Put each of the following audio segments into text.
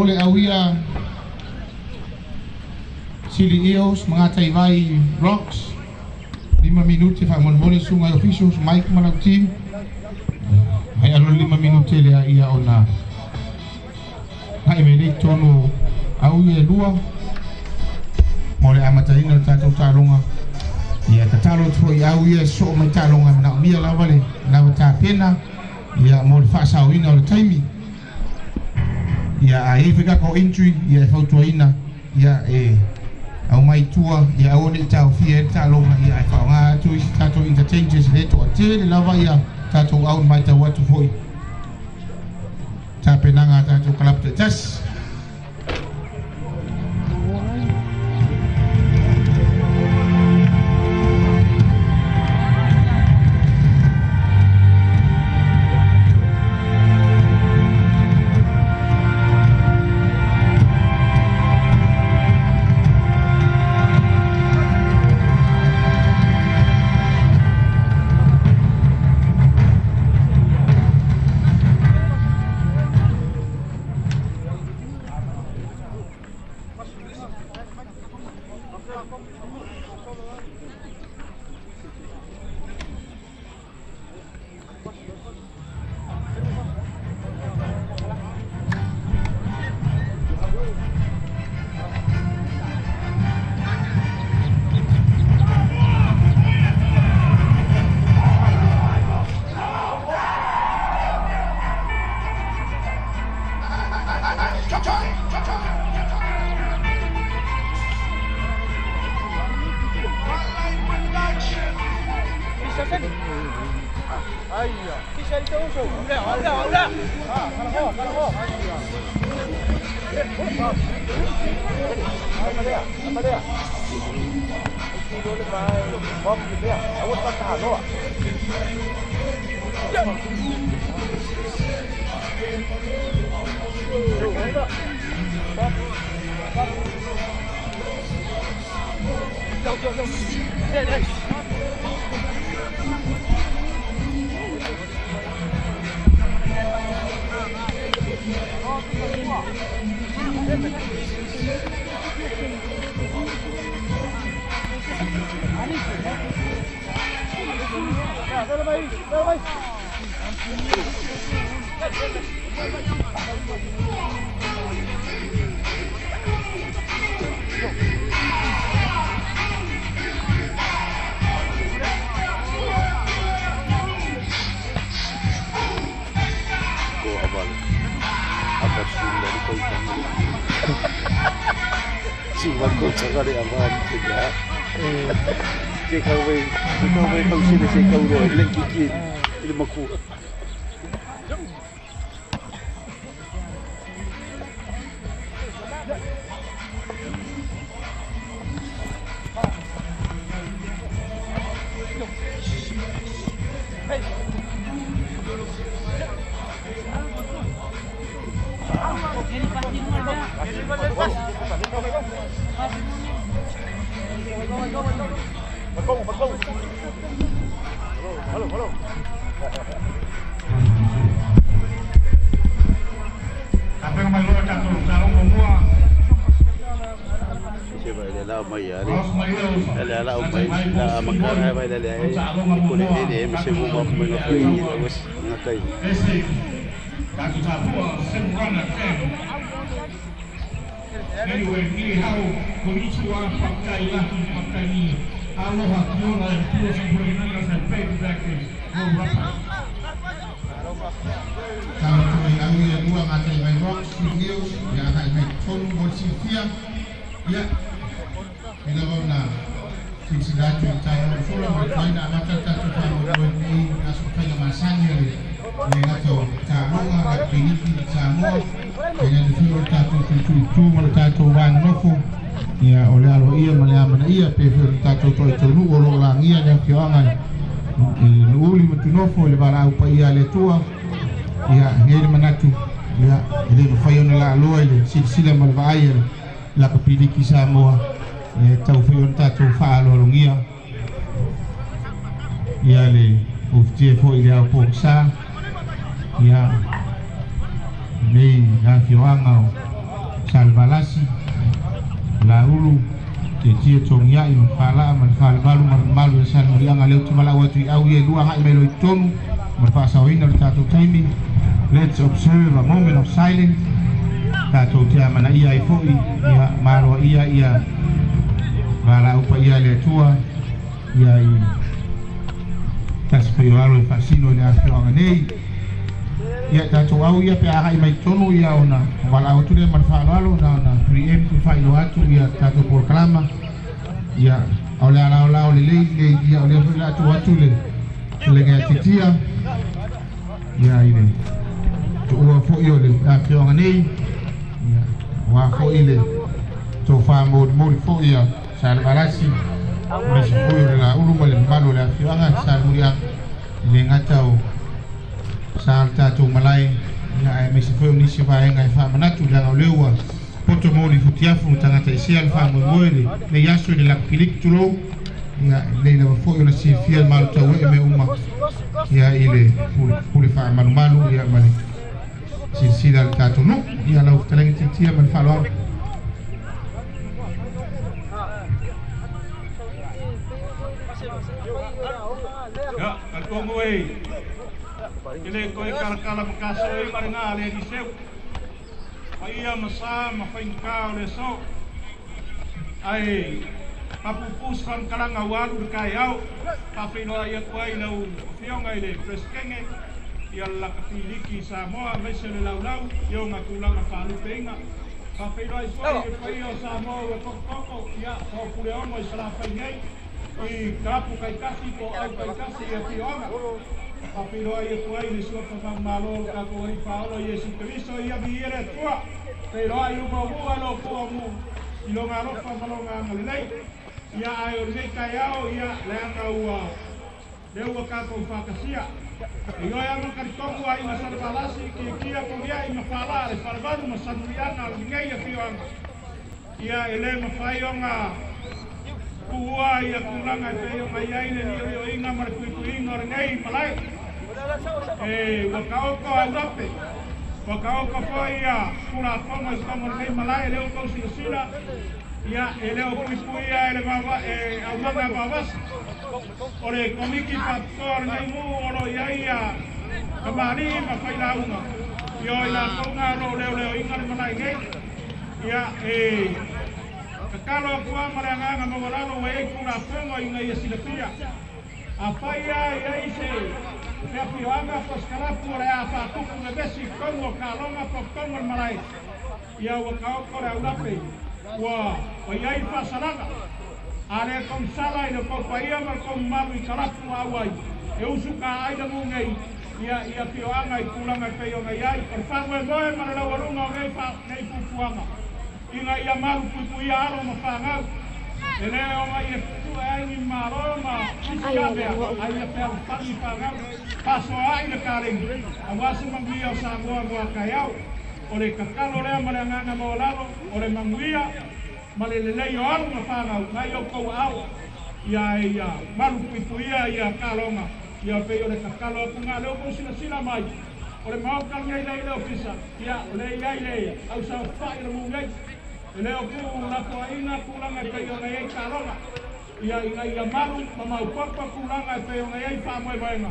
Mole awia Sili Eos mga Taivai Rocks 5 minuti fa mole sunga officials Mike Manauti ai alo 5 minuti le ia ona ai mele tono awia lua mo Mo le amataina o le tatou taaloga. Ia tatalo atu foi au ia soo mai taaloga manaomia lava le lava tapena ia mo le faasaoina o le taimi. Ia a iai foi tatou injury ia e fautuaina ia e au mai tua ia aua nei taofia ai le taaloga ia ae faaaoga atu isi tatou interchanges le toatele lava ia tatou au matau atu foi tapenaga a tatou kalapu taitasi. Sila malvaai la kapiliki Samoa e tau foi ona tatou faaaloalogia ia le ufitia foi le aupoksa ia nei afioaga o Salevalasi Laulu te tia tongiai ma falaa ma le falevalu ma le mamalu e salemaliaga lea ou te valaau atu i au ia e lua agai mai loa i totonu ma le faasaoina o le tatou taimi. Let's observe a moment of silence. Tatou te amanaia ai foi ia maloaia ia Valaau paia a le Atua ia i tasi foi o alo e faasino i le afioaga nei. Ia tatou au ia pe agai mai totonu ia ona valaau atu lea ma le faaaloalo na ona preempt faailoa atu ia tatou polokalama. Ia o le alaolao lelei nei ia o lea foi o le a tuu atu le fetalaiga ia Titia ia i le tuua foi o le afioaga nei ia aua foi le tofa molimoli foi ia Salevalasi aemaise foi o le Laulu ma le mamalu o le afioaga Salemuliaga e le gata o sa le tatou malae ia aemaise foi o nisi vaega e faamanatu leaga o lea ua poto mo le futiafu tagata esea le faamoemoe lenei aso i le lapikiliki tulou ia lelei lava foi ona silafia le malu tauee mea uma ia i le pule faamalumalu ia ma le silasila a le tatou nuu. Ia lau fetalaiga Tiatia ma le faaaloalo. Ia, talitonu e e le toe kalakala ma kaso e maringa le Eliseu. Paia ma sa ma faigata o le aso. Ae papupu se faamatalaga ua alu i le taeao, faafeiloai atu ai i lau Afioga i le Peresetene, ia le Lakapiliki i Samoa aemaise le laulau i ona tulaga faalupeina. Faafeiloai foi i le paia o Samoa ua tototoko, ia, po o Puleono i Salafai nei, i kalapu taitasi po o au taitasi i afioaga. Faafeiloai atu ai i le Suafa Manumalo o lo tatou Alii Faaola Iesu Keriso, ia viia le Atua, feiloai umuamua lo outou amu i lona alofa ma lona agalelei. Ia, ae o lenei taeao, ia, leaga ua lea ua tatou faatasia. E ioe lava ma talitonu aiga Salevalasi, Tiatia, Togiai ma Faalaa, le Falevalu ma Sanuiaga o lenei afioaga. Ia, e le mafai ona tuua ia tulaga e pei ona i ai le liolioina ma le puipuiga o lenei malae. E ua taoto aulape, ua taoto foi ia Tulafono i totonu o lenei malae, lea ua tou silasila, ia, e le o puipuia e le e aumaga vavasi. O le komiti faapitoa o lenei nuu o lo o i ai ia tamalii ma failauga, ia o i latou na o lo o leoleoina le malae nei. Ia, e tatalo atu lava ma le agaga maualalo ua i ai Tulafono ina ia silafia. Afai lava e i ai se afioaga po o se kalapu o le a faatupu vevesi i totonu o kaloga po o totonu o le malae, ia ua taoto le aulape, ua i ai le faasalaga. A le konesala i le tou paia ma le tou mamalu i kalapu ma auai, e usu ka ai le nuu nei ia i afioaga i tulaga e pei ona i ai. O le faamoemoe ma le laualuga o nei nei fuafuaga ina ia malu puipuia alo ma fanau, e le ona ia tutue ai ni malo ma isi a mea, a ia fealofani fanau, faasoaai le kaleni, aua se manuia o Samoa mo a taeao. O le tatalo lea ma le agaga maualalo, o le manuia ma le lelei o alo ma fanau nai outou aao, ia ia malu puipuia ia kaloga, ia pei o le tatalo atu na lea ua tou silasila mai, o le maota lenei lea i le ofisa, ia o lea e i ai le ausaofai o le nuu nei, e le o tuu lafoaiina tulaga e pei ona i ai kaloga, ia ina ia malu ma maopoopo tulaga e pei ona i ai faamoemoega,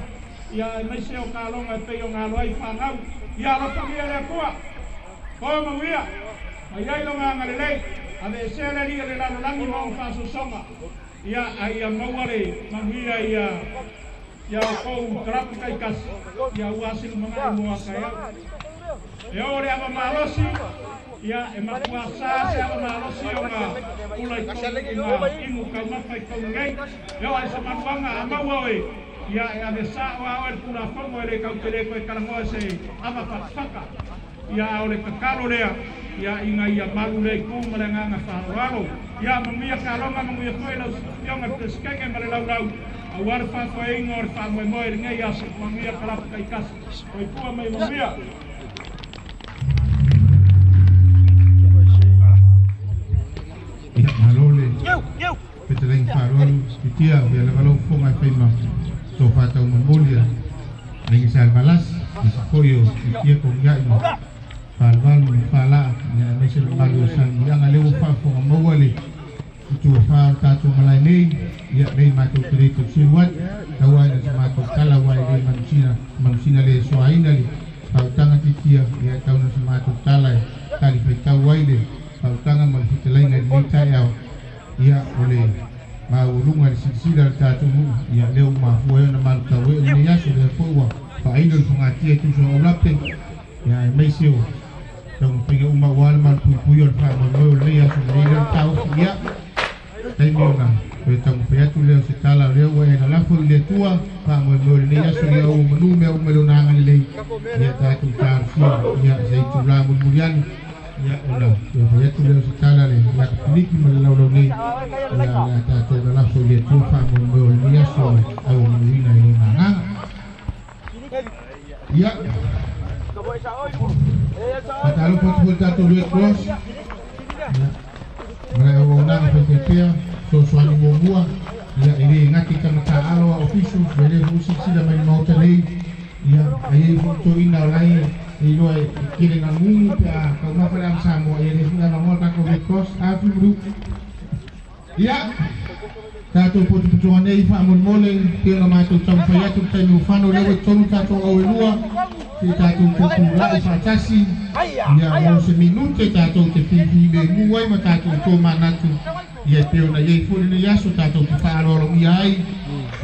ia aemaise o kaloga e pei ona alo ai fanau. Ia alofagia e le Atua, po manuia, ma i ai lona agalelei, aveesea le alii o le lalolagi ma ona faasoasoga, ia a ia maua le manuia ia ia outou kalapu taitasi, ia aua se lumanai mo a taeao. E oo le ava malosi, ia e matua sa se ava malosi ona pula i totonu ina inu taumafa i totonu nei. E oo ai se manuaga a maua oe, ia e ave sao a oe le Tulafono e le tau te le toe talanoa se ava fatafata. Ia a o le tatalo lea, ia ina ia malu lea itu ma le agaga faaaloalo. Ia manuia kaloga, manuia foi lau Afioga i le Peresetene ma le laulau, aua le faafoeina o le faamoemoe i lenei aso. Manuia kalapu taitasi. Soifua ma ia manuia. Ia, malo le fetalaiga faaaloalo Titia, ia lava lau fofoga e fai ma tofa taumamoli a Aiga Salevalasi, aemaise foi o Titia Togiai ma Falevalu ma Falaa, ia aemaise le mamalu o Salemuliaga. Lea ua faafofoga maua le itu e fa o le tatou malae nei, ia lei matou te le tau atu, tau ai na se matou tala aua e le manusina, manusina le soaina le faautaga Titia, ia e tau na se matou tala e talifaitau ai le faautaga ma le fetalaiga i lenei taeao. Ia o le le maualuga i le silasila a le tatou nuu. Ia lea ua mafua ai ona malutau e lenei aso lea foi ua faailo le fogatia e tusa o aulape. Ia aemaise o taumafaiga uma aua le malupuipuia o le faamoemoe o lenei aso lenei lea le taofi. Ia taimi ona toe taumafai atu lea o se tala o lea ua e lalafo i le Atua faamoemoe o lenei aso ia ua manu mea uma i lona agalelei. Ia tatou talosia ia se itulā mulimuli ane. Ia ona toe fai atu lea o se tala le Lakapiliki ma le laulau nei. Ia le a tatou lalafo i le Atua faamoemoe o lenei aso auamanuina i lona agaga. Ia faatalofa atu foi le tatou Red Cross. Ia ma le auaunaga faifaipea fesoasoani muamua. Ia e lē gata i tagataalo a officials ia lea foi silasila mai le maota nei. Ia ai ai foi toeina o lai e iloa e tele gagugu pe a taumafa le ava Samoa. Ia lea foi avanoa le tatou Red Cross afimalu. Ia tatou potopotoga nei faamolemole pei ona matou taumafai atu le taimi ua fano lea ua i totonu tatou auelua seia tatou tutulai faatasi. Ia mo se minute tatou te fifilemu ai ma tatou tomanatu. Ia e pei ona iai foi lenei aso tatou te faaaloalogia ai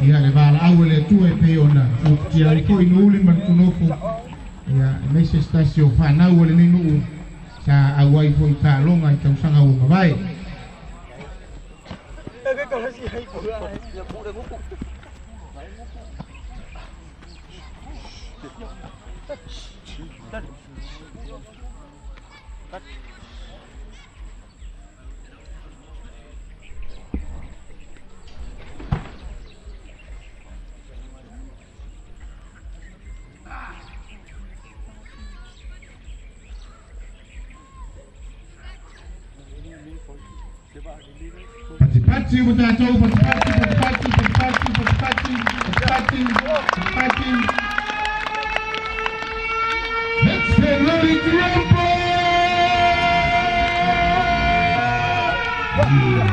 ia le valaau e le Atua e pei ona uputia ai foi Nuuli ma le Tunofo. Ia aemaise se tasi o fanau o lenei nuu sa auai foi taaloga i tausaga ua mavae. Patipati o tatou, patipati, patipati, patipati, patipati, patipati, patipati. Let's get ready to rumble! Yeah.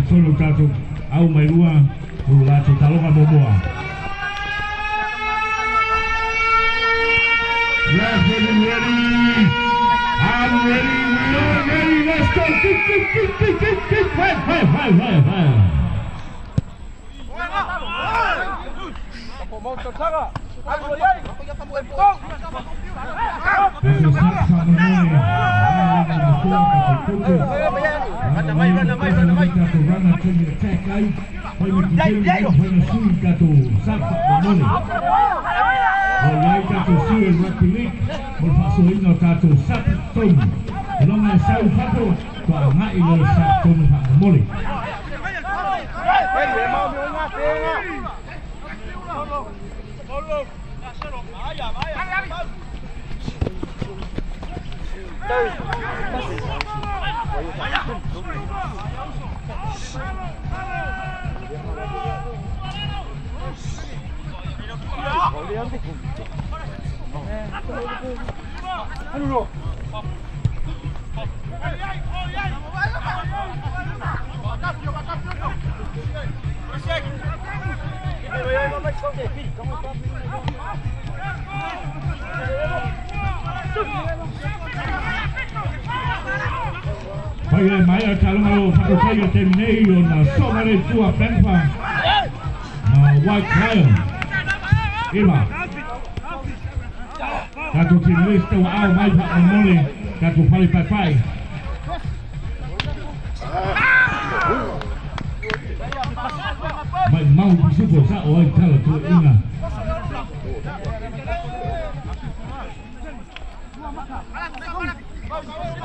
Tolu tatou au mai lua o latou taloga muamua. Ready, ready. I'm ready. We are ready. Let's go. Kick, kick, kick, kick, kick, kick. Fire, fire, fire, fire, fire. Pai e mai a talonga o whakawhai o te nei o na songare tua Pempa ma White Lion. Ima. Tatou te liste wa au mai whakamole, tatou pali pai pai. Mai mau pisupo sa o ai tala tua inga.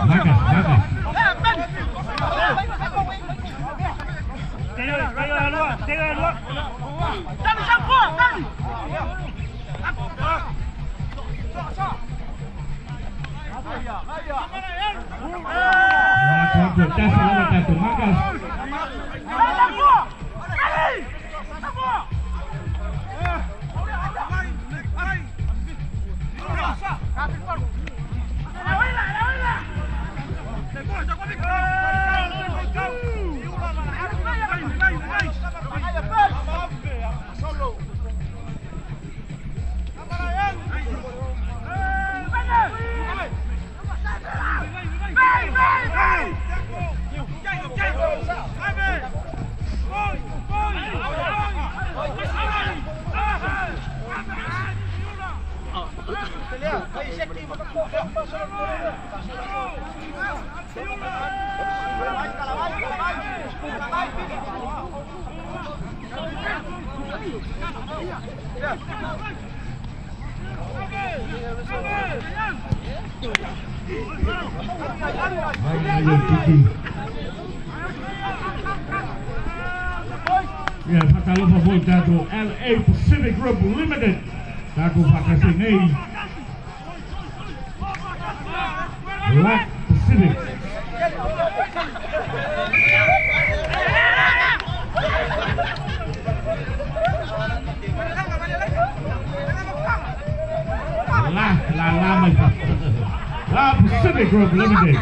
Makas, makas. Manatu tasi lava tatou maka. Ia whatalofa foi tātou LA Pacific Group Limited. Tātou whakase nei Black Pacific. La la la mai La Pacific Group Limited.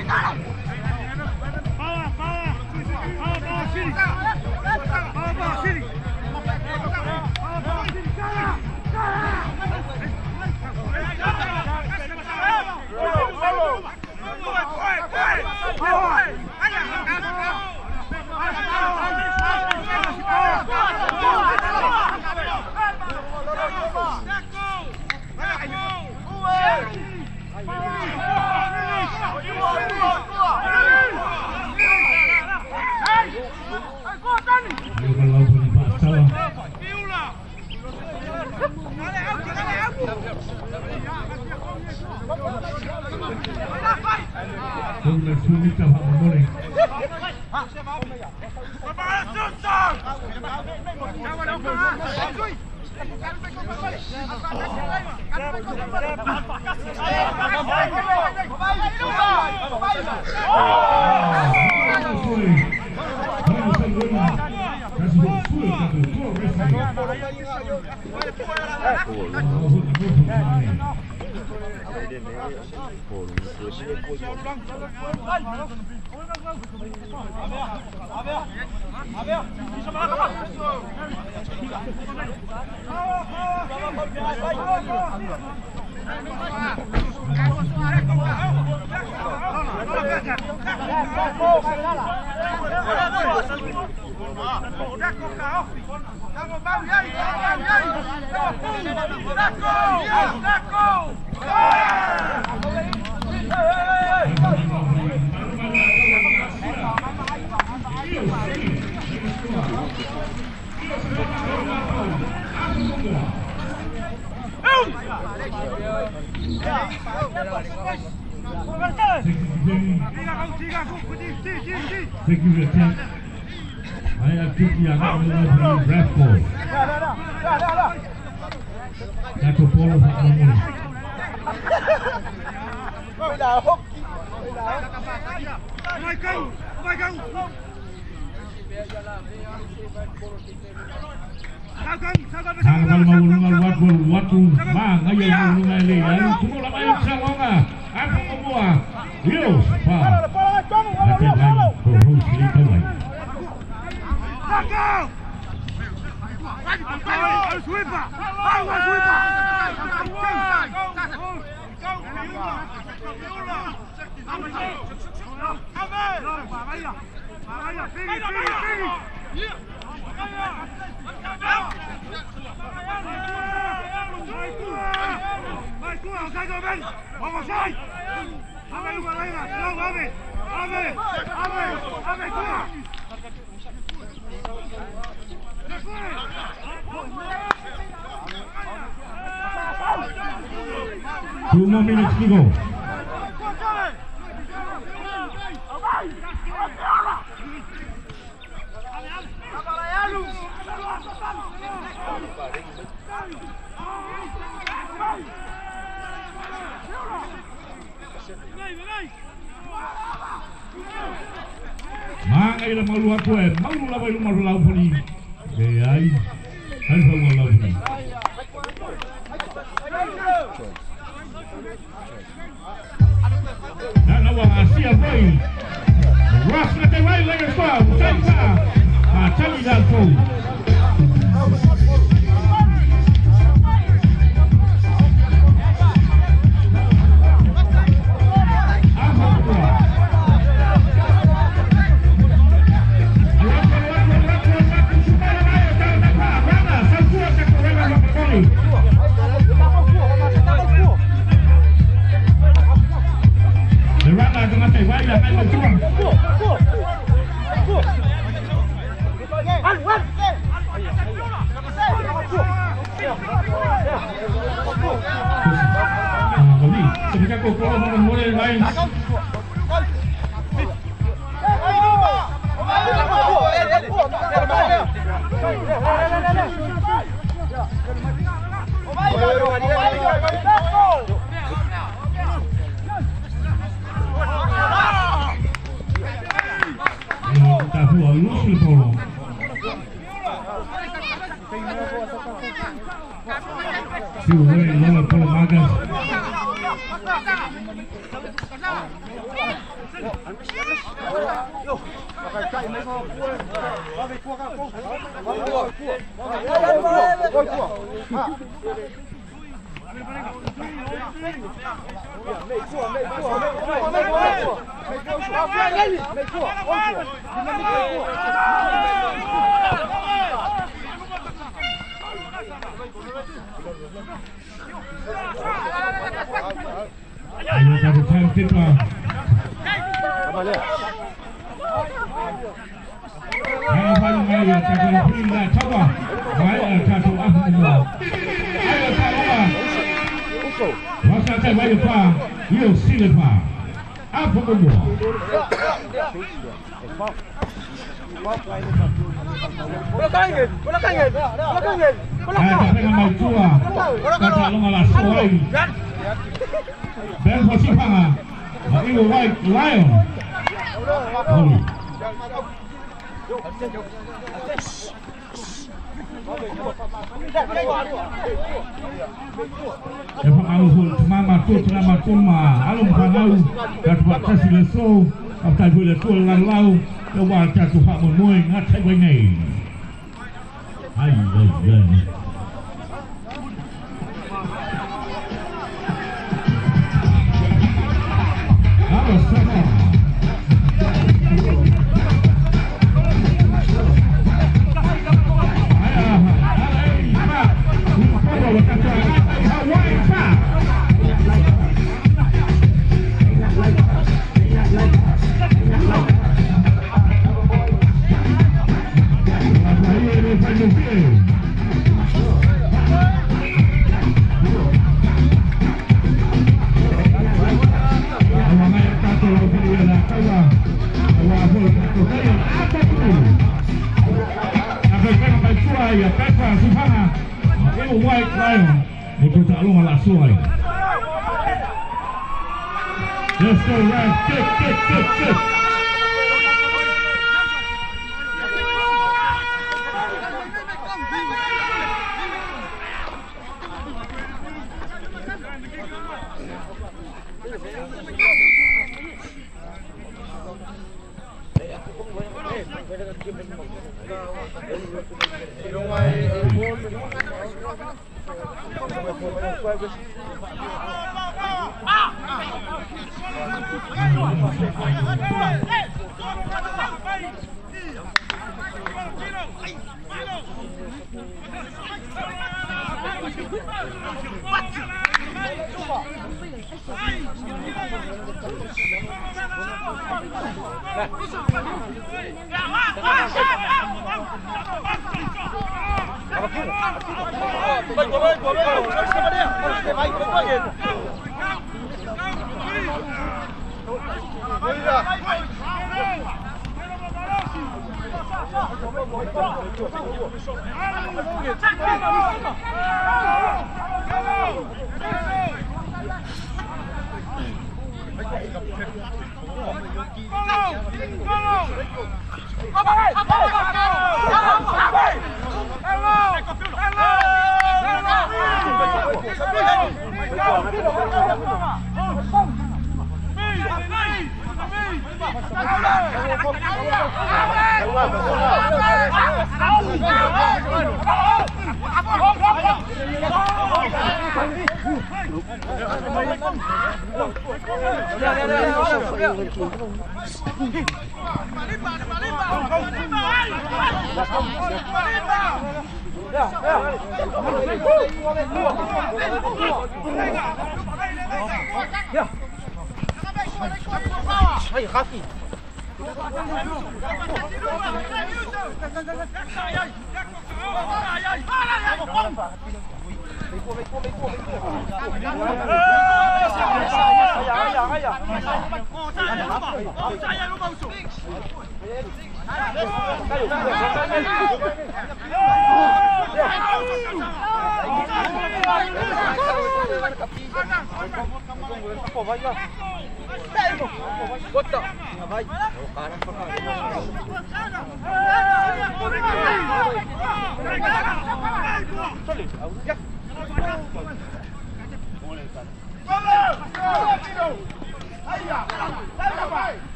Thank you for the tip. I have Tiki, I got me love. 2 more minutes to go. Maga i le malu atu e maulu lava i luma o le laufali. Leai, ai fauga laufali. Na ua asia foi. Ross na te vai le soa, tali fa. A tali la tou. Let's go, Ryan. Kick, kick, kick, kick.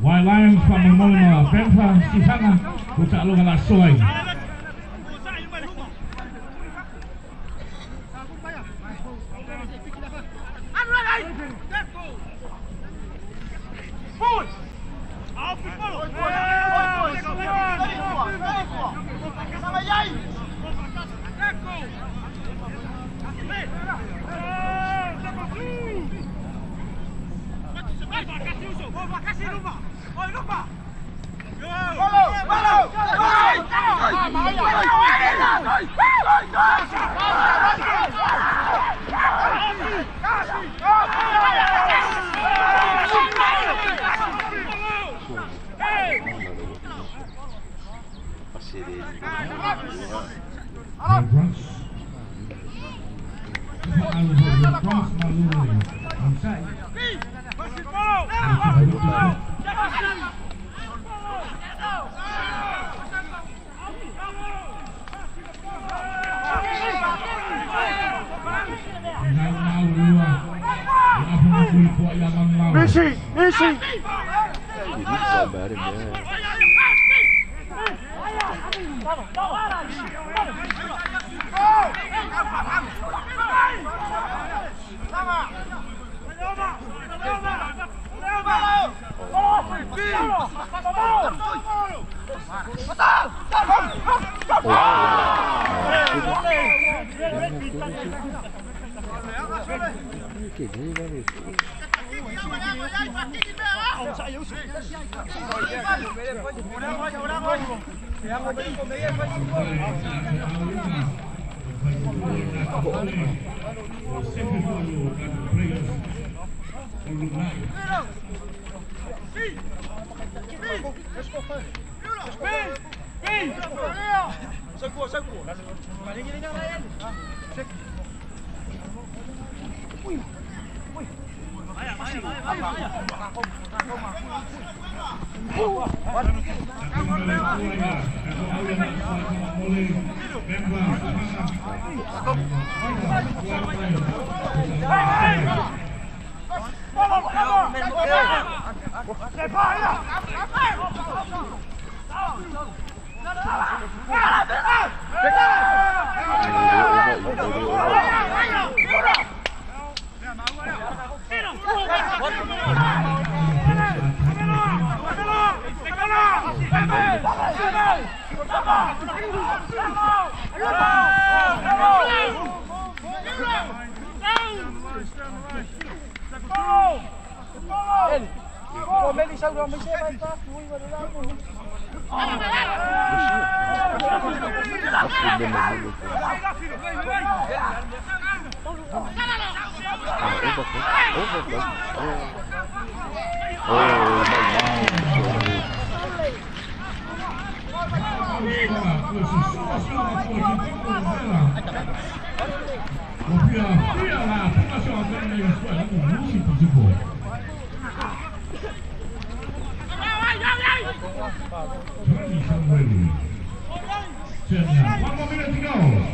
White Lions from Molima, Benfa, Sifanga, Utaloga La Soy. One more minute to go.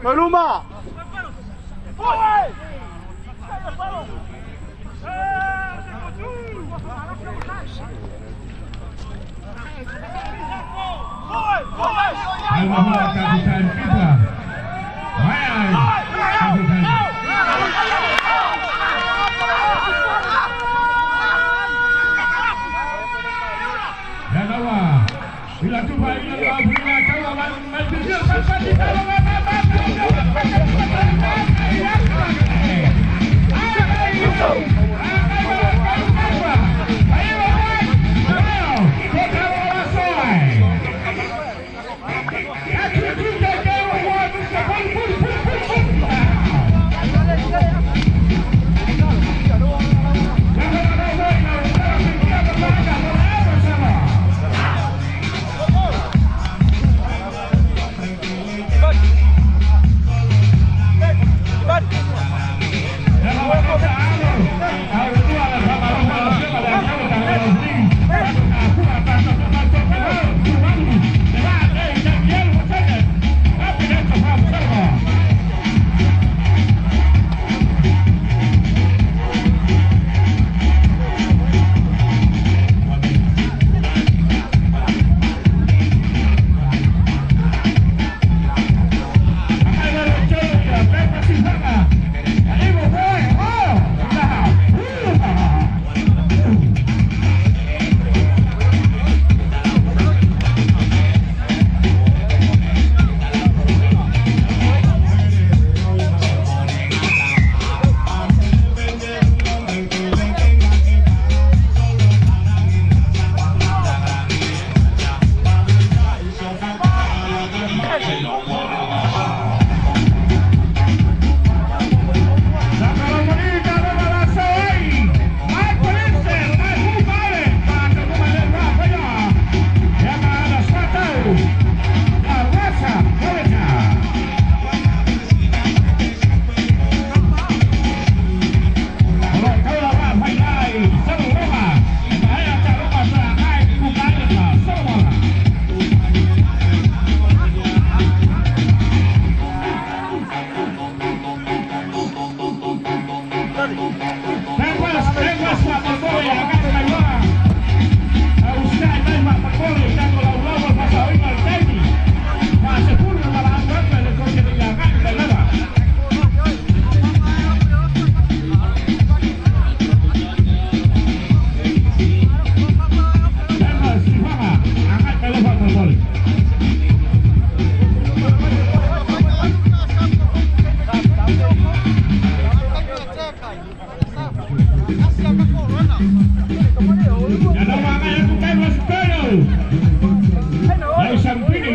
Maluma!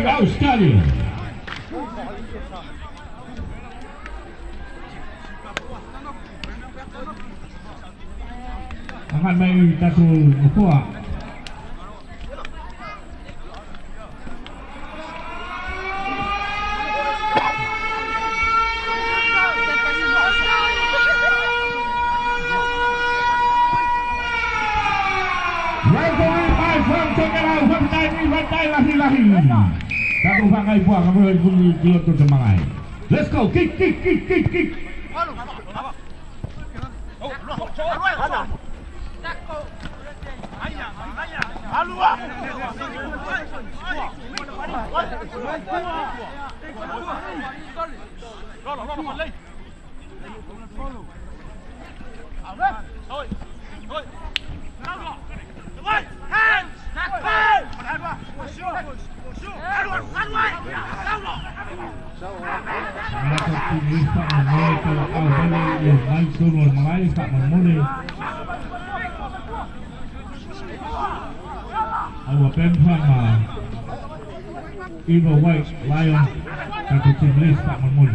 Sydney, Australia. Akan mai tatu nofoa. Let's go, kick, kick, kick, kick, kick. Evil White Lion, Dr. Tim Lee, Pak Mahmud.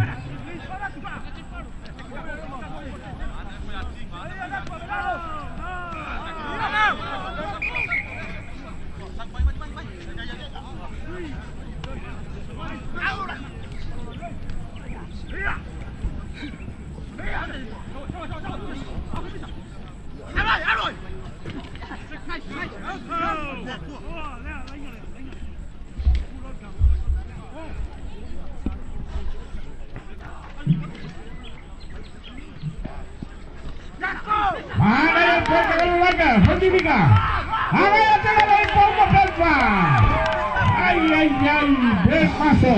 Ay, ay, ay, buen paso.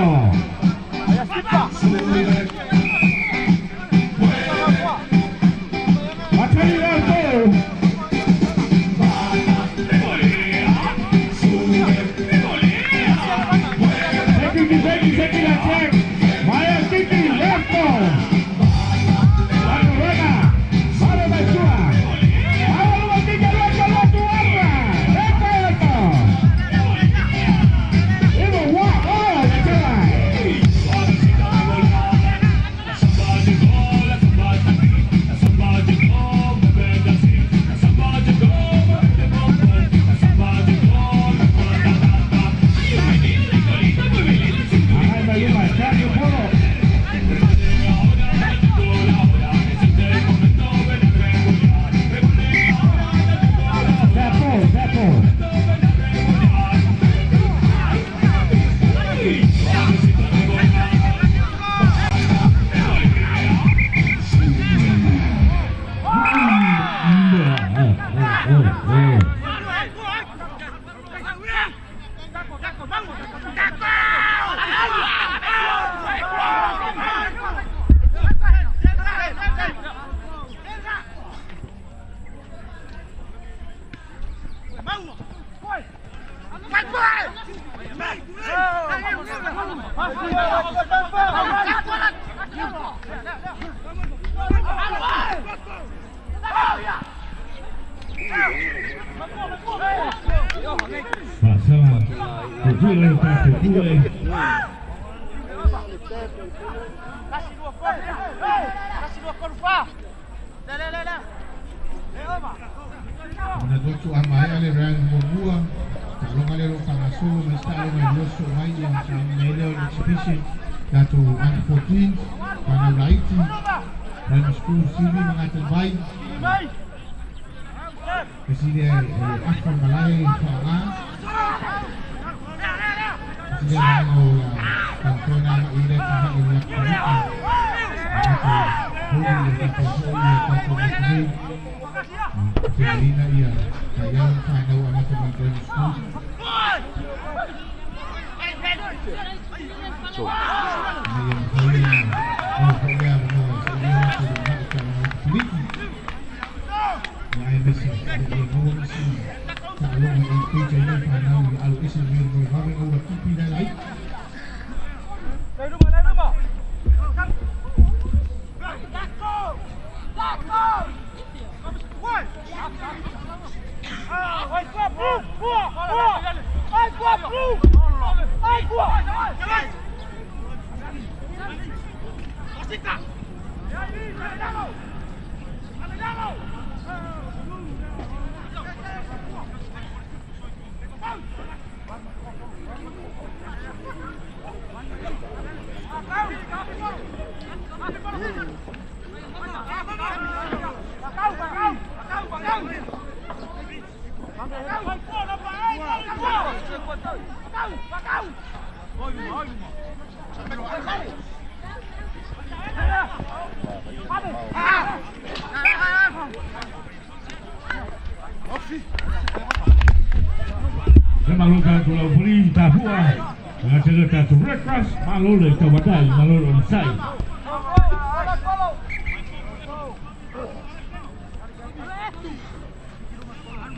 Red Cross, malo le tawatai, malo le sai.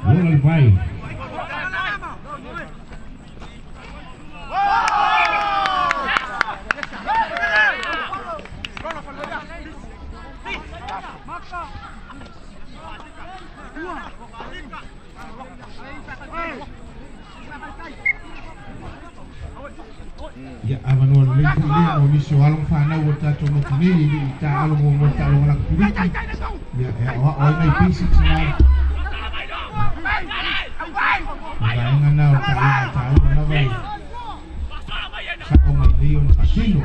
Roland Vai. Ia avanoa lelei foi lea mo nisi o alo ma fanau o le tatou motu nei e lei taalo mo le taaloga lakapiliki. Ia e aoao ai nai basics na le vaega na o le taaloga taua lava e sao mai lelei ona faatino.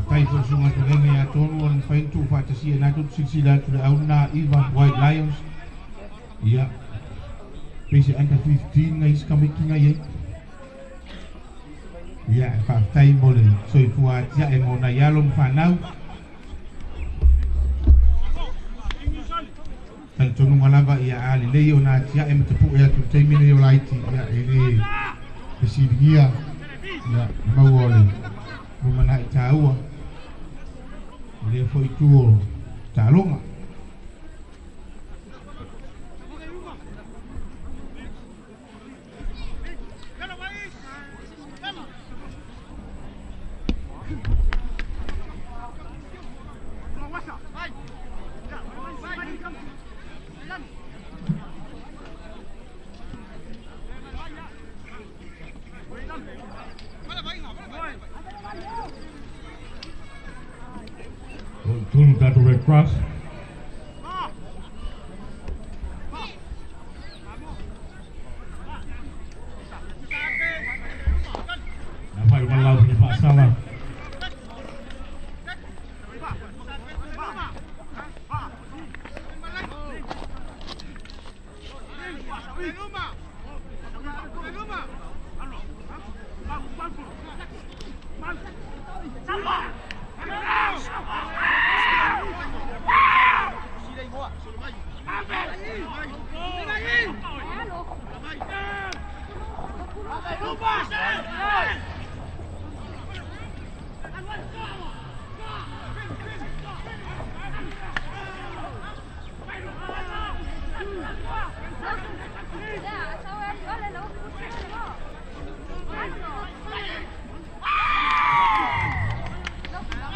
Tai foi suga fetalaiga ia tonu o le mafai ona tuufaatasia na tutu silasila atu le auna iva White Lions. Ia pei se under 15 na isi tamaiti i ai. Ia faafetai mo le soifua atiae mo nai alo ma fanau. Talitonuga lava ia a lelei ona atiae ma tapu'e atu le taimi nei o laiti. Ia e lē fesiligia ia maua o le lumana'i tāua lea foi tu o taaloga. Tunu tatou Red Cross. Na fai uma lau punya faasala.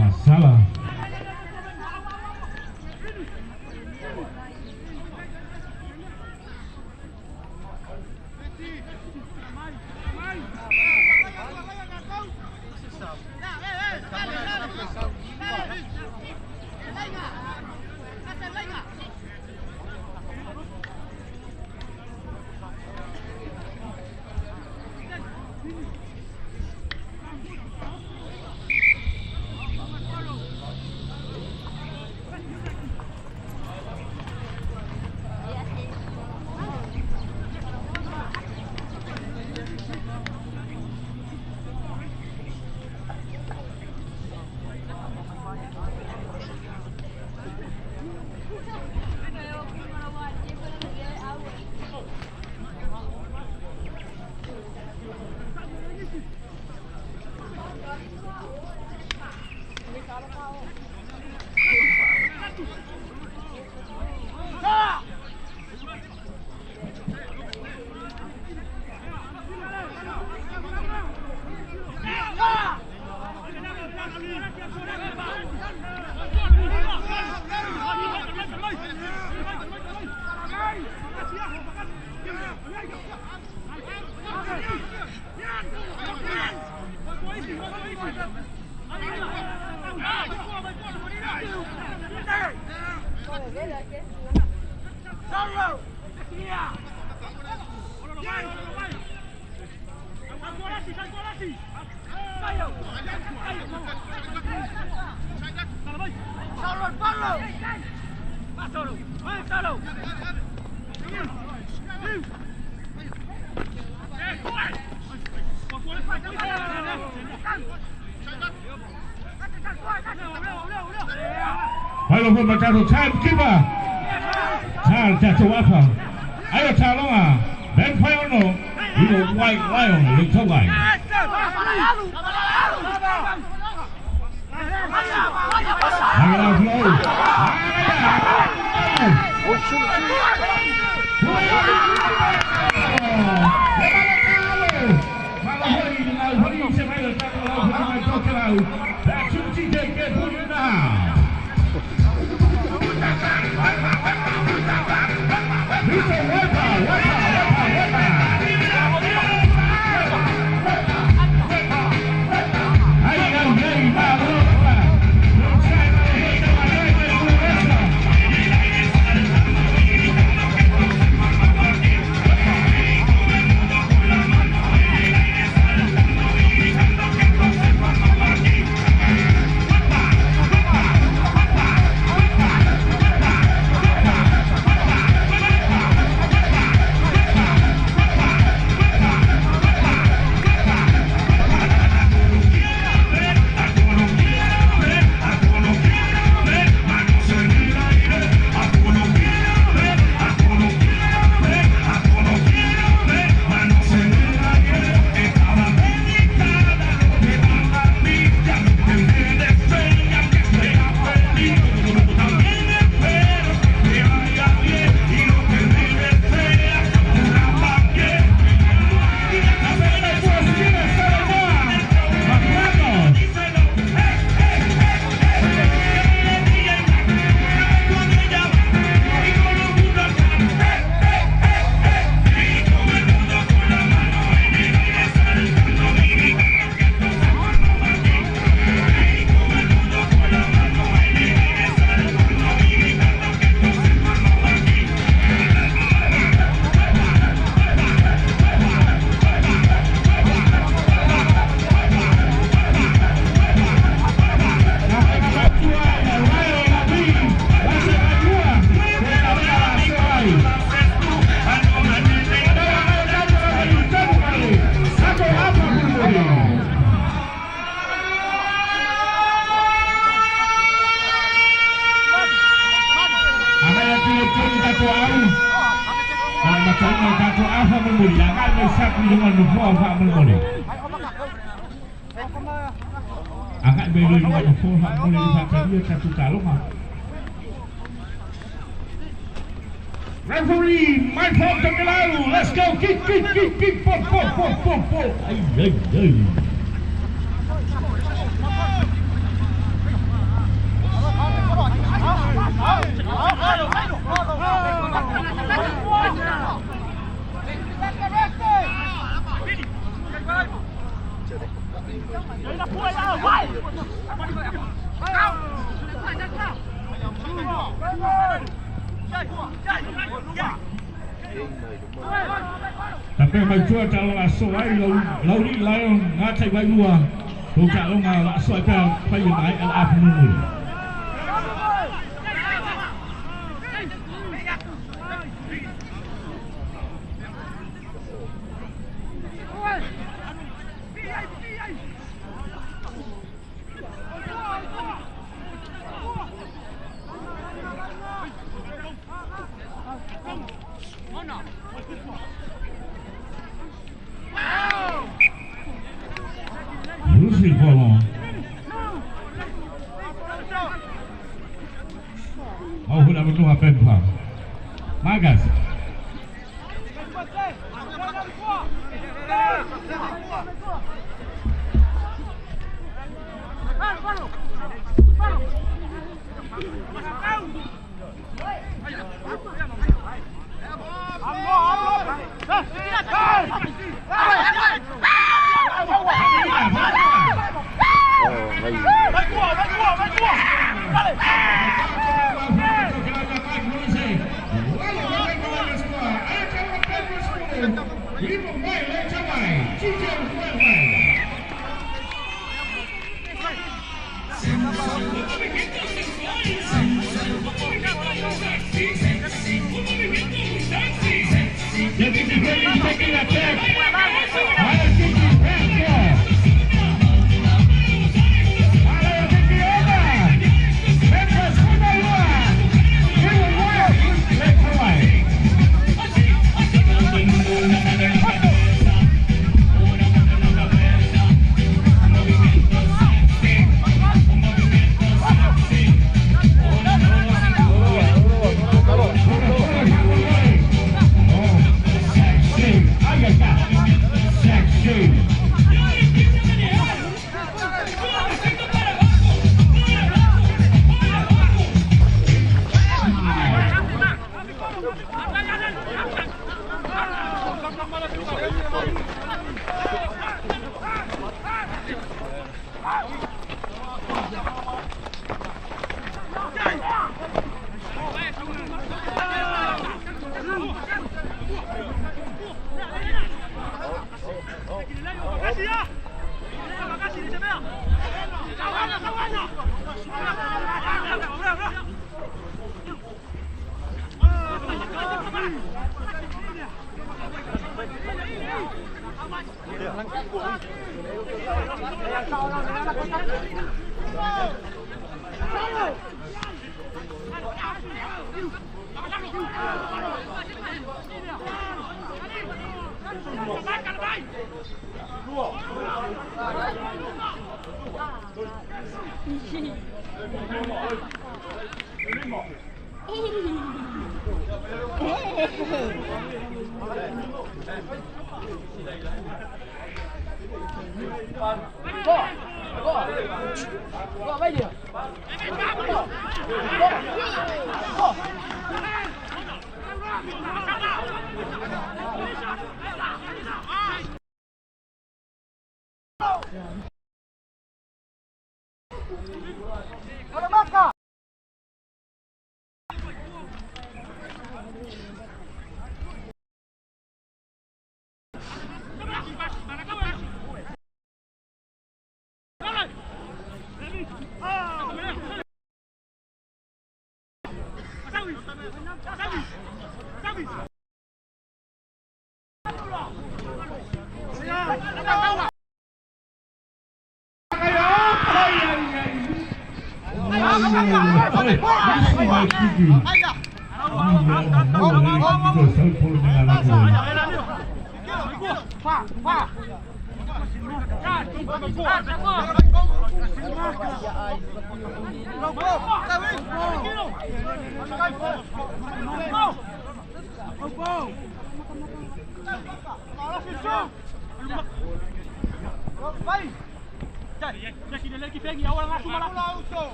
Masala. Timekeeper. Tal Tatuapa. Ayo Talonga. Ben Payono. You White Lion. Lutogai. Referee Michael Tokelau, let's go, kick, kick, kick, kick, pop, pop, pop, pop, pop. Ay, ay, ay. Tapi mai tua talo aso ai lau li lion ngatai bai lua lo talo nga aso ai pa pa mai al apu. Magas.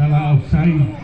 Salah offside.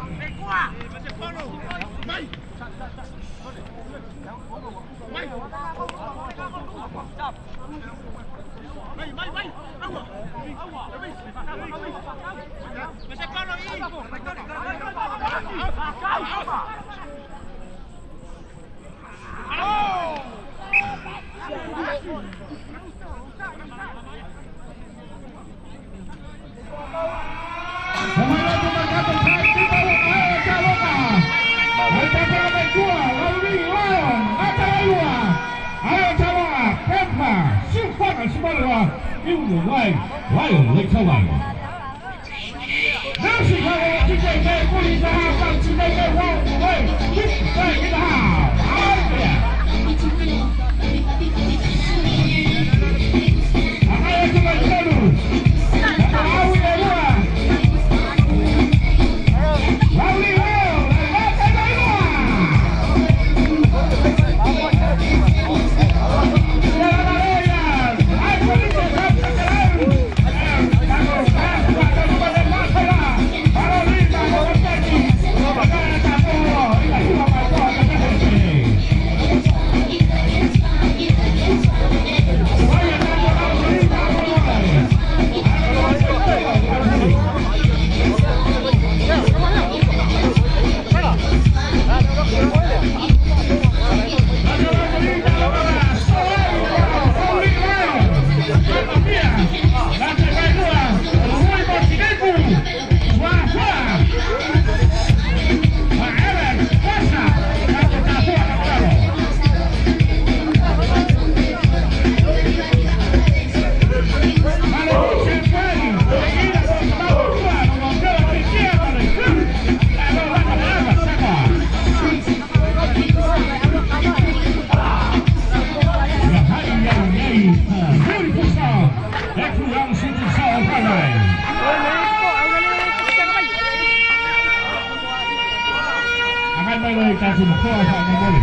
mai loa i tatou makoa faamolemole.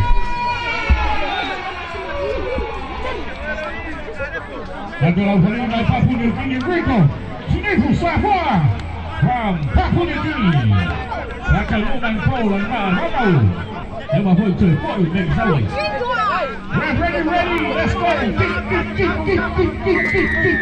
Tatou laufaliga mai Papua New Guinea, Rico Sinifu Safoa from Papua New Guinea. Faataunuu mai po lona vaa Romau. Ia ma foi toe fo'i me sau ai. Ready, ready, let's go. Kick, kick, kick, kick, kick, kick, kick, kick.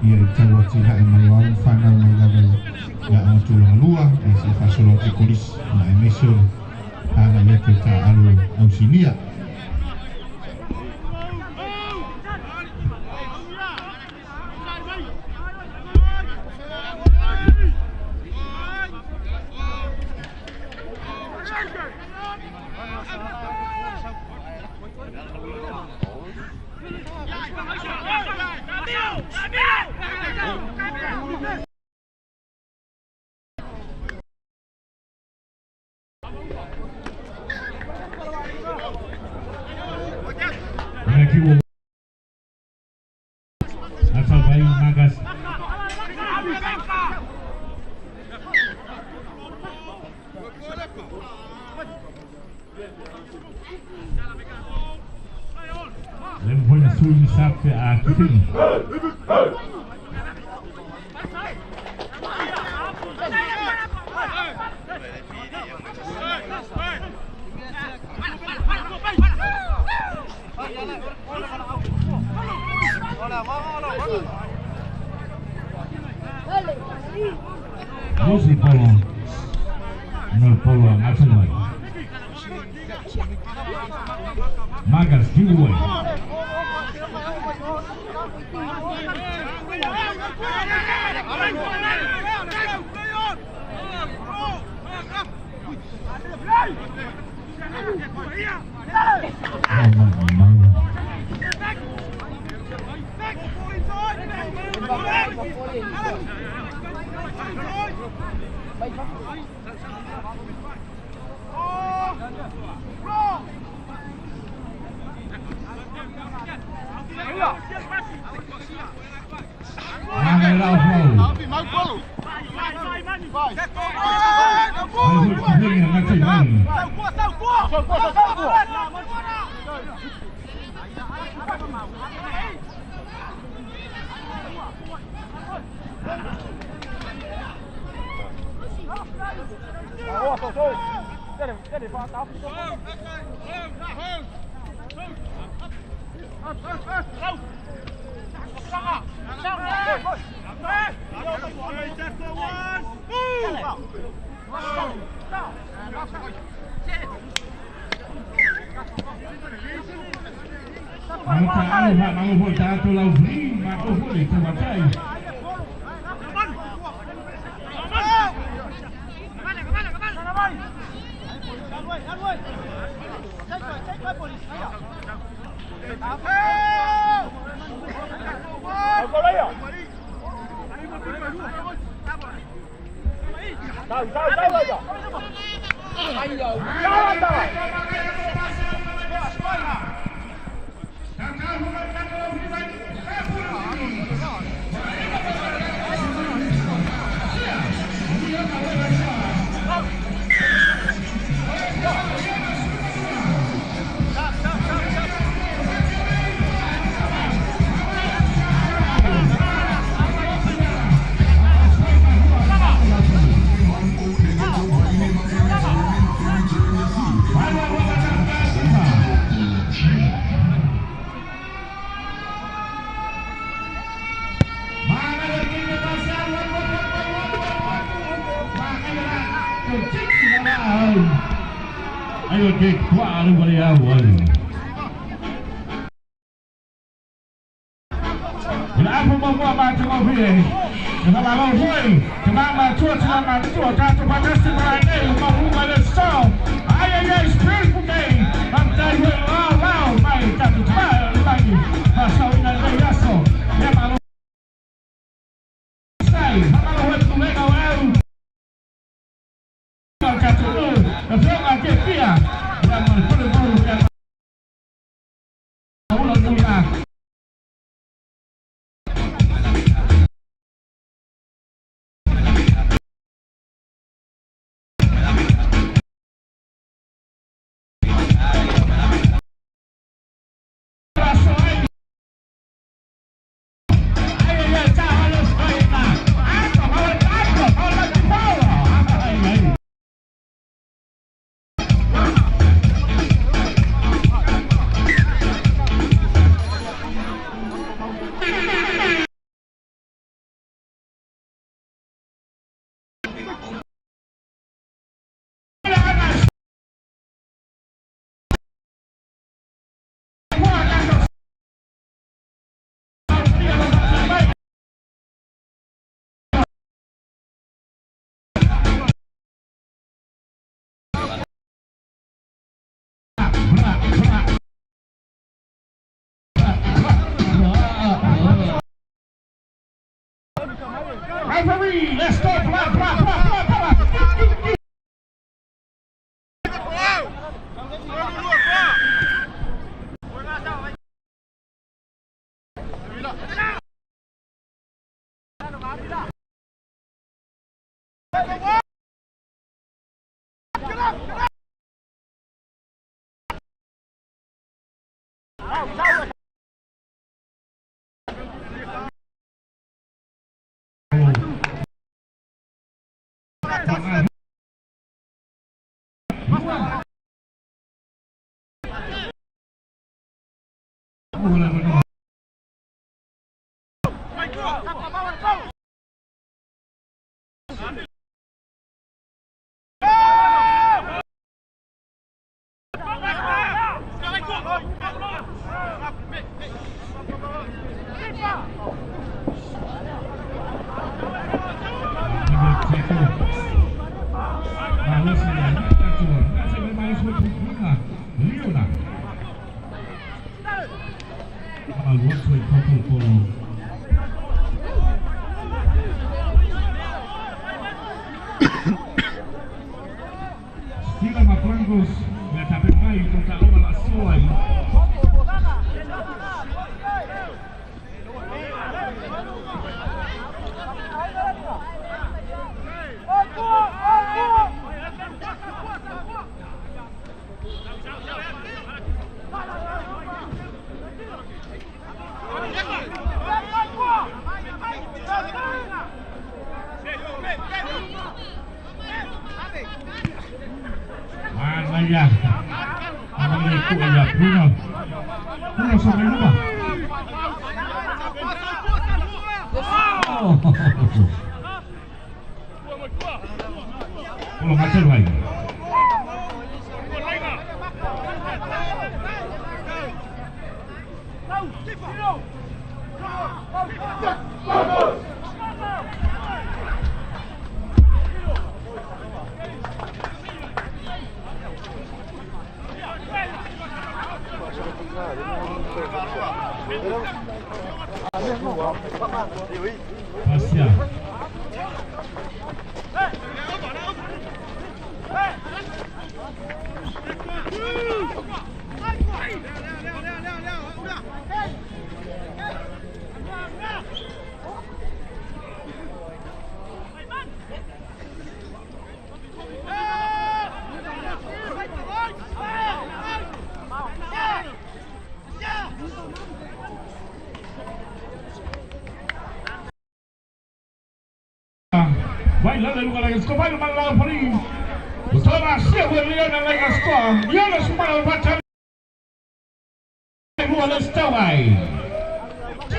Ia i tau atinae mai o alo fanau mai lava i aoga tulaga lua ia seia faasolo atu i kolisi ia aemaise o le agai atu e taaalo ausinia. Musi polo no polo a mai. Magas giveaway. Referee, let's go, blah, blah, blah, blah, blah.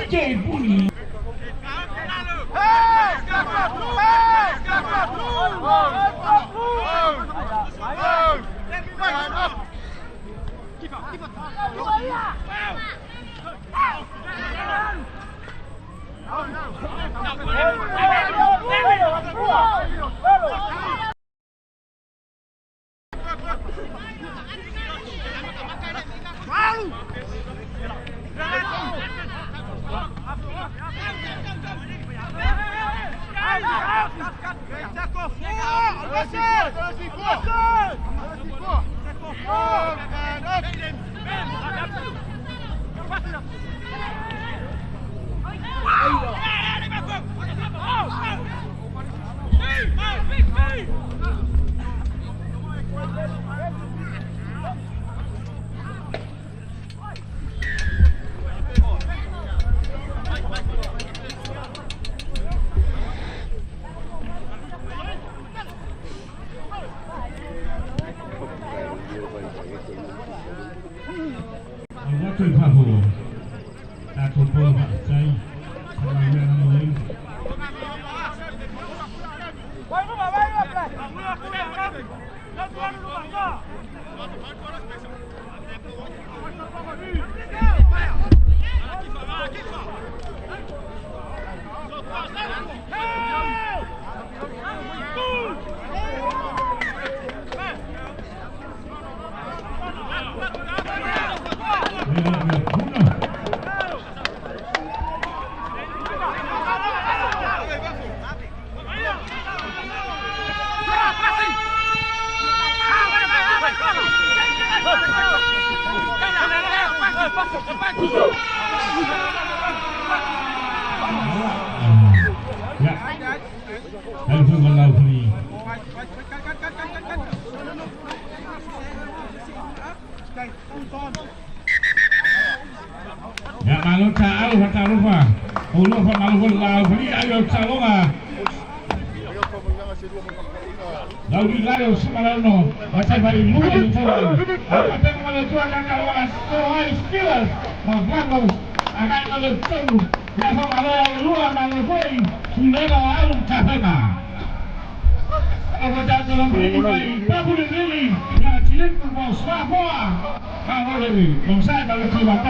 DJ Buni. Ya. Ya malu ta alu ta lupa. Ulu fa malu la fali ayo talonga. Lau di layo sumalano. Macam bari lu lu tu. Apa yang malu tu akan kalau aso skills. Malu akan malu tu. Ya fa malu lu malu foi. Sulela alu tapema. Apa dalam ini babu ini. Ya cilin mau swapoa. Kalau lebih, bangsa kalau keluar.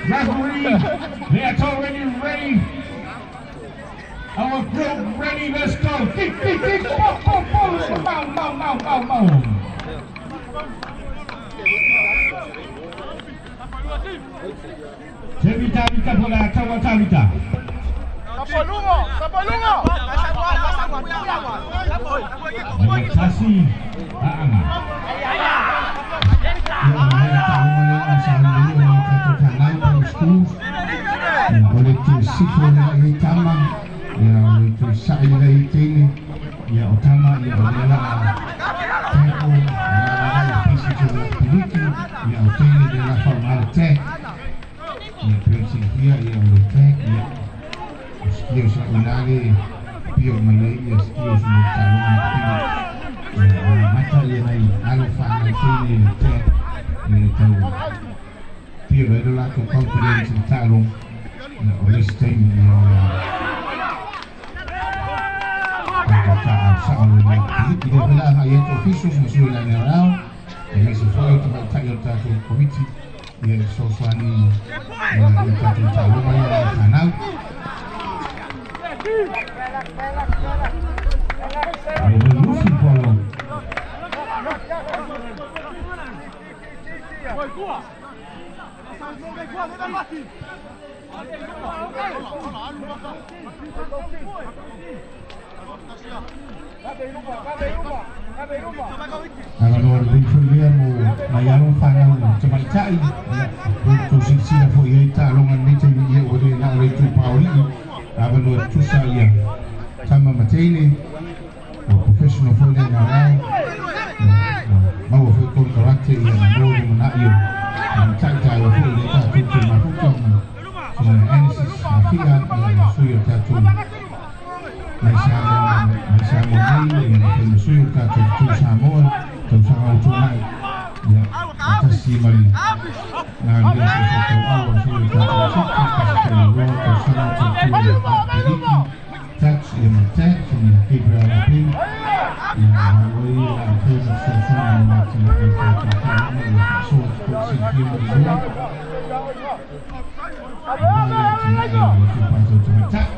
Referee, that's already ready. Our group ready, let's go. Kick, kick, kick, go, go, go, mau, mau, mau, mau, mau. Tabita, tabita, bola, tawa, tabita. Sapolungo, sapolungo. Kasih, Anga. O le tu sifo le i tama, ia o le tu sa'i le i teine, ia o tama, ia o le la teko, ia o le pisi te le piliki, ia o teine le la whaumara te, ia peo ia o le te, ia o skio sa unale, pio mai ia skio sa mo talonga pili, ia o mata ia nei alo whanau teine le te, ia tau pio le lato confidence i talong, o le stein ia o le piliki le pela anga ia officials ma sui la nerao e mai se foi o tamaitai o tatou komiti ia e fesoasoani ia tatou taaloga ia e fanau. Lucy Polo. Avanoa lelei foi lea mo mai alo fanau tamaitai o tou silasila foi ai taaloga lenei taimi ia ua le na o le itupaoli'i avanoa tusa ia tama ma teine o professional foi lea na maua foi konokarate ia na mo le mana'i o tamaitai foi le tatou te mafuta ma Anasis Mafia ia sui o tatou mai Samoa nei ia na sui o tatou tu Samoa tausaga o tunai ia atasi ma le ngā lea se tau au a sui o tatou siti pasitele roa tausaga o tatou ia piliki tax ia ma tax ia Gabriel Lapin ia hawai ia afea ma fesoasoani ma matina ai tatou taaloga ia faasoa tou silafia ma le loa ia tinai ia tupatou tamaitai.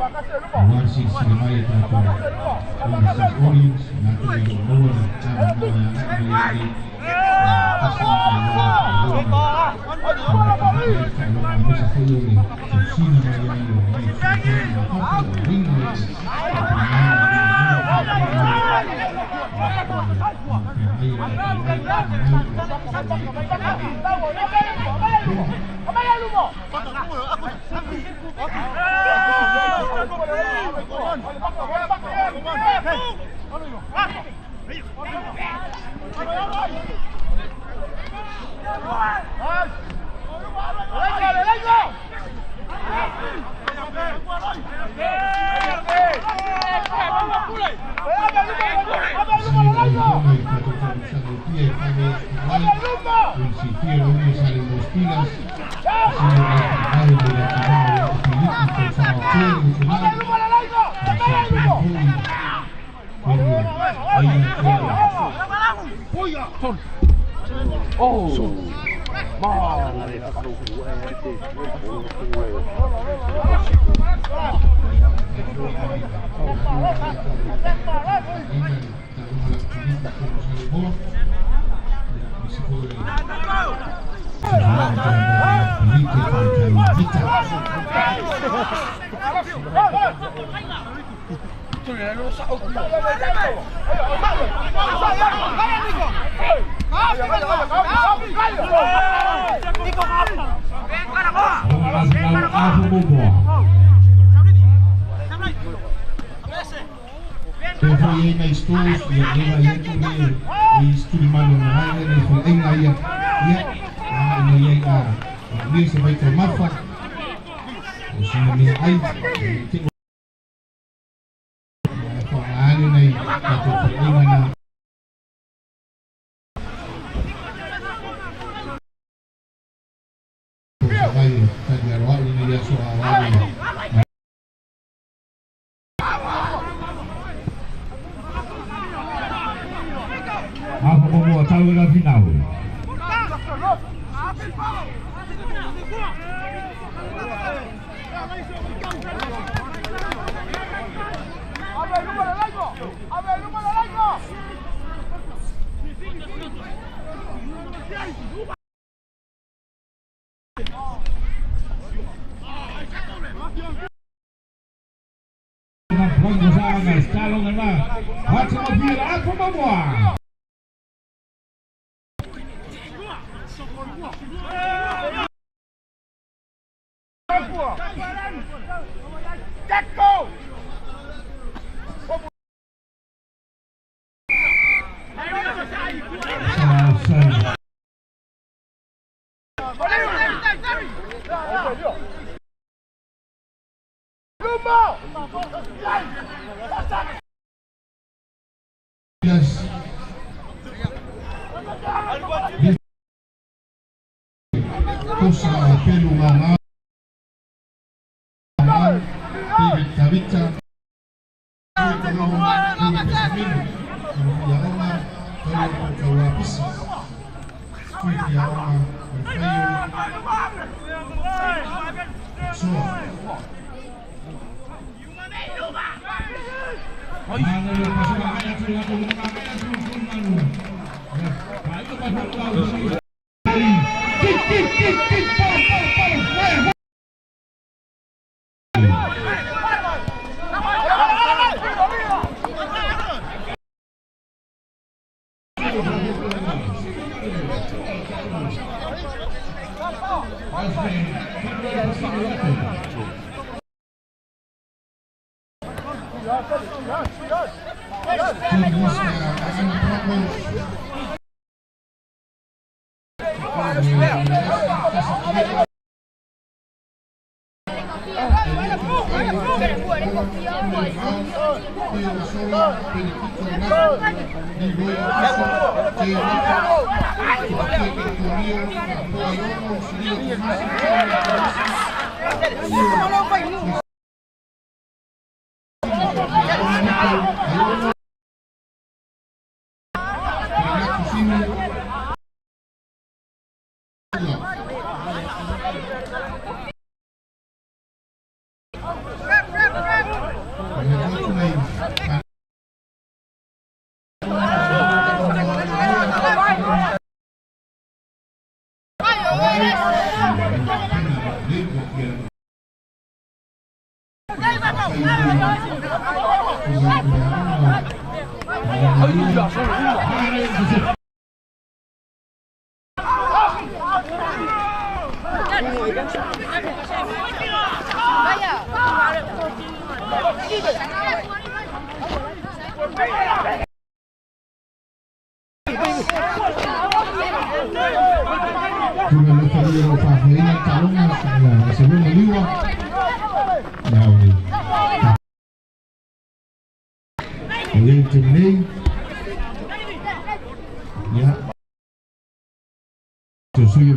Aua silasila mai e tatou overseas audience latou e le o maua le avanoa e agai mai ai tasi lena iloa e faailoga aemaise foi o le tausina mai ai o nai fesoasoani mai fafo o uiga o le tapenaga ina ia feagai o le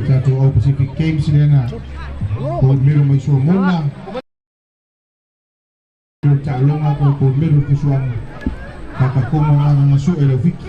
Tatou Pacific Games lena gold medal mai Solomona taaloga ko gold medal fusuaga kakakogo agagaso'e le aufiki.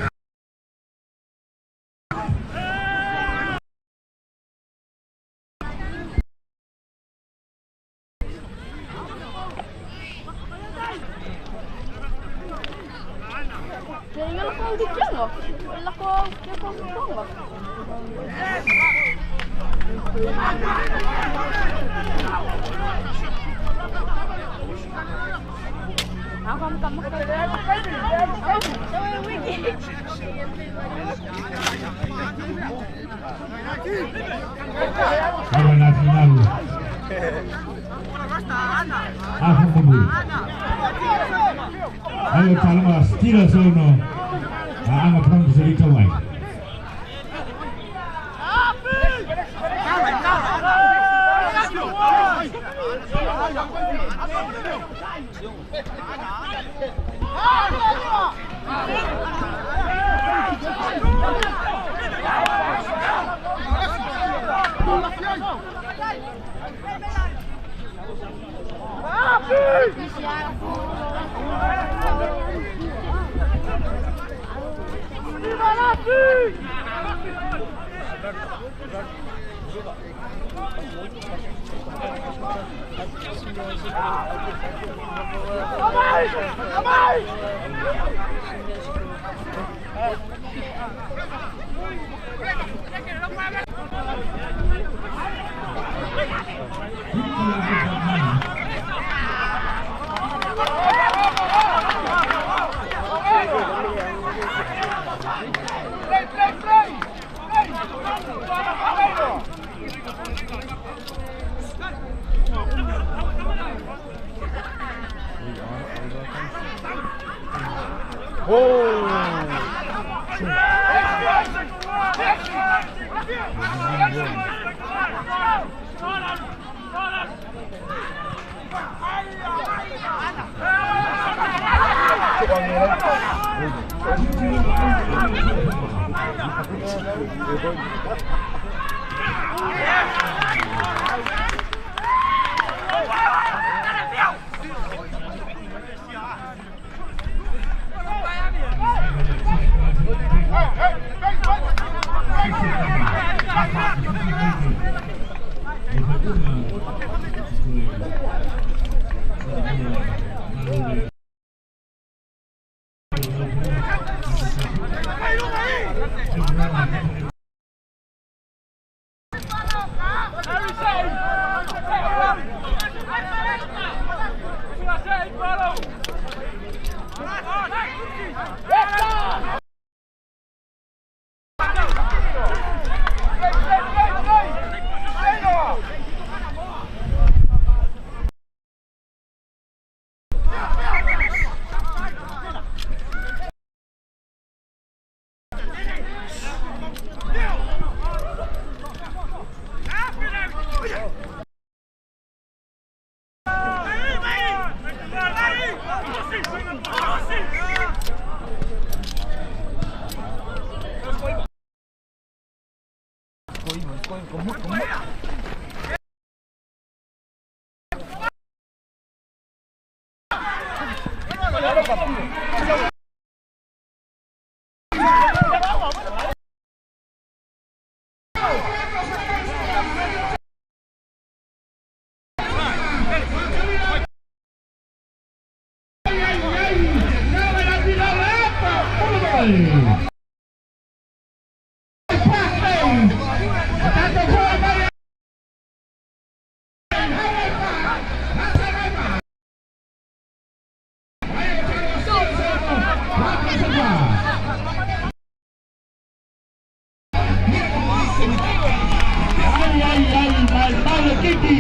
Stevenson,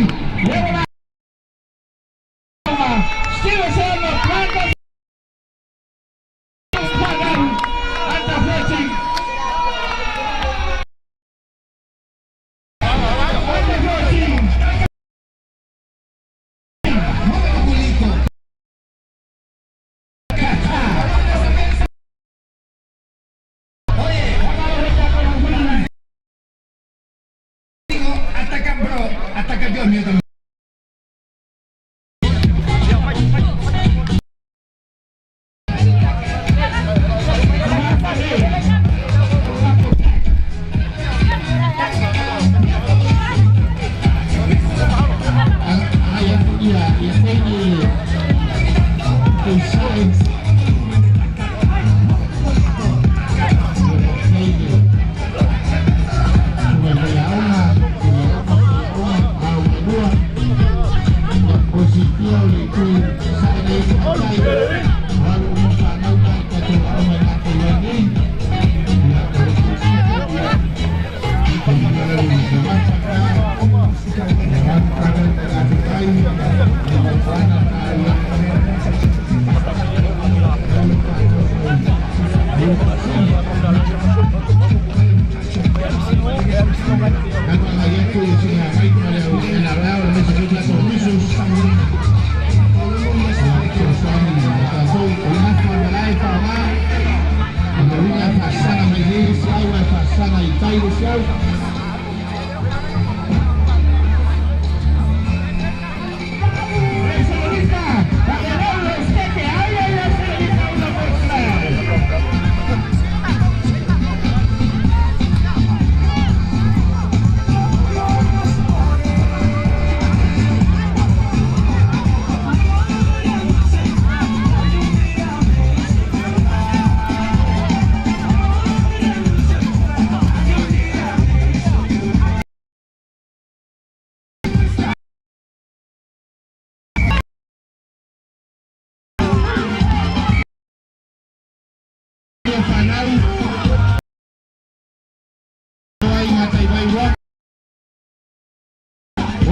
Brandon, under 14. Under 14. Ataca, bro. Ataca, Dios mío también.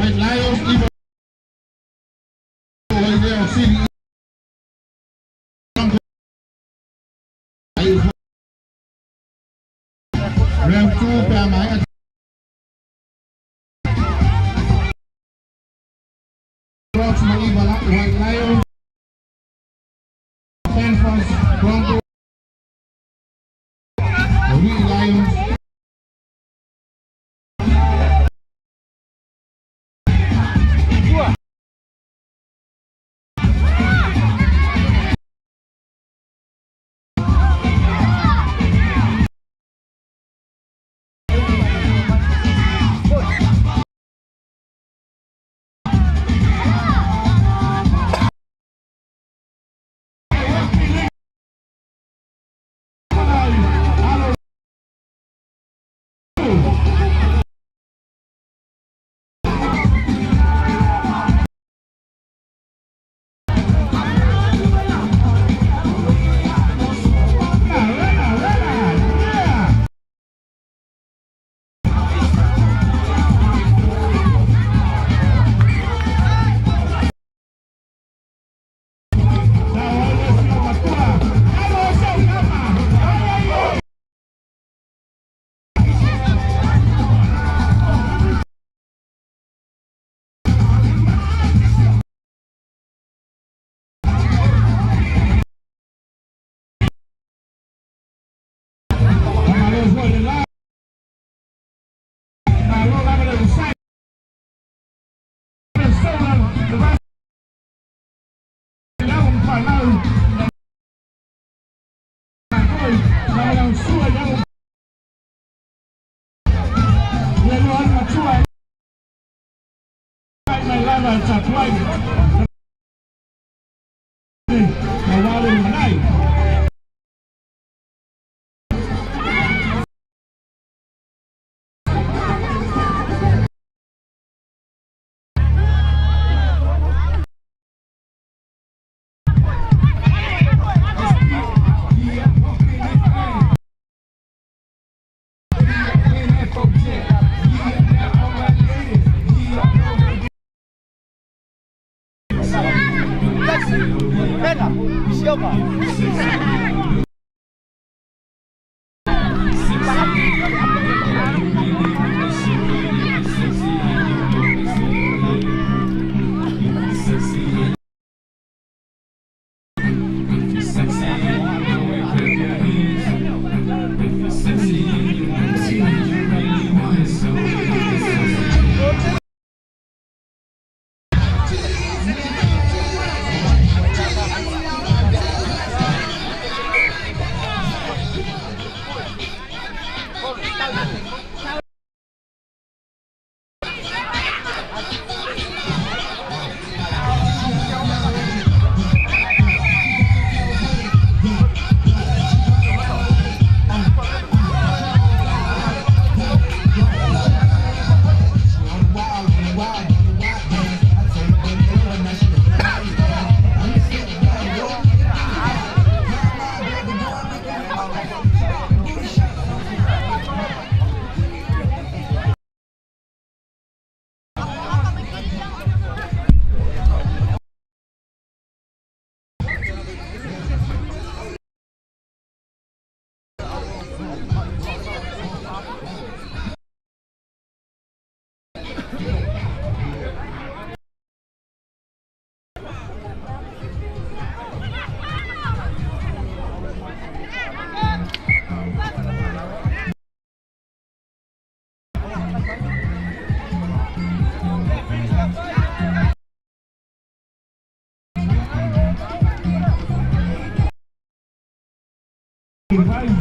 White Lions, Round 2, Pamaya. Rocks, White Lions, Panthers, Bronco, Lions.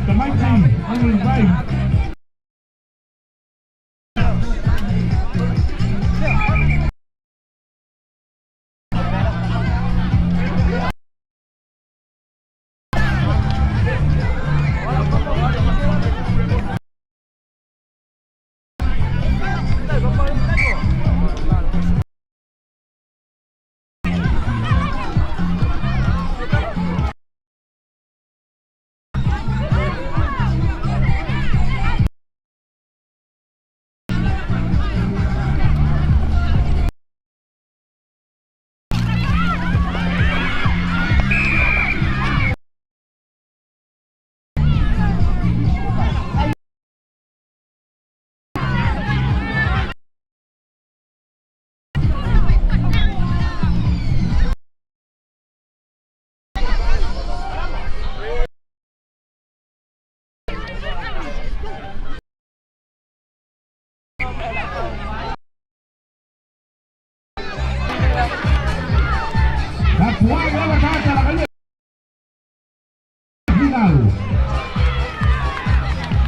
The mighty 105.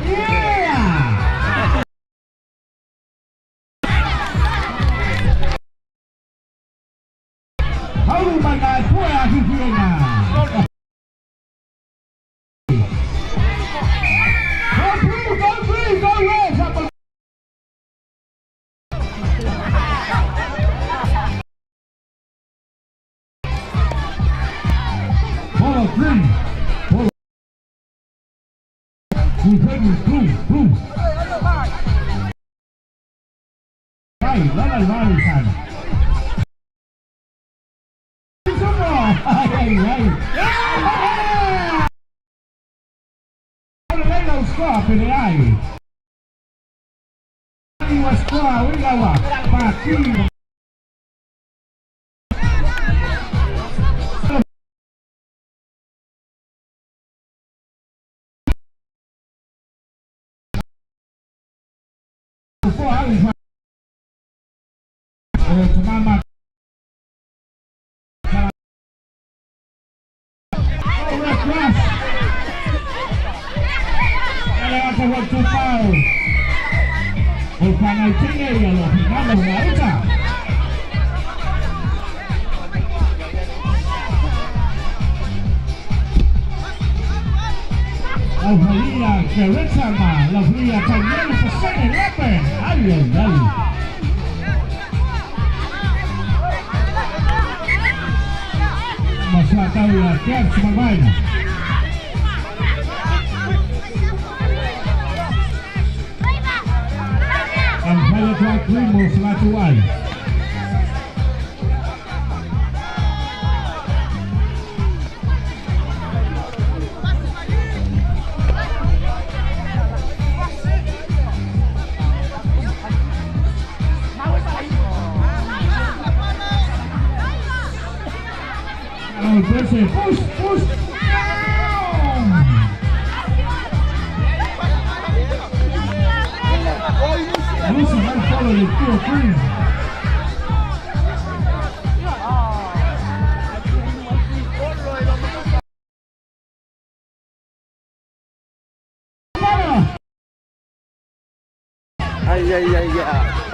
Yeah! Go blue, go red! Follow green. Follow. Blue, blue, blue. Right, right, right. Prese, push, push. Lucy man follow the two queen. Ay, ay, ay, ay.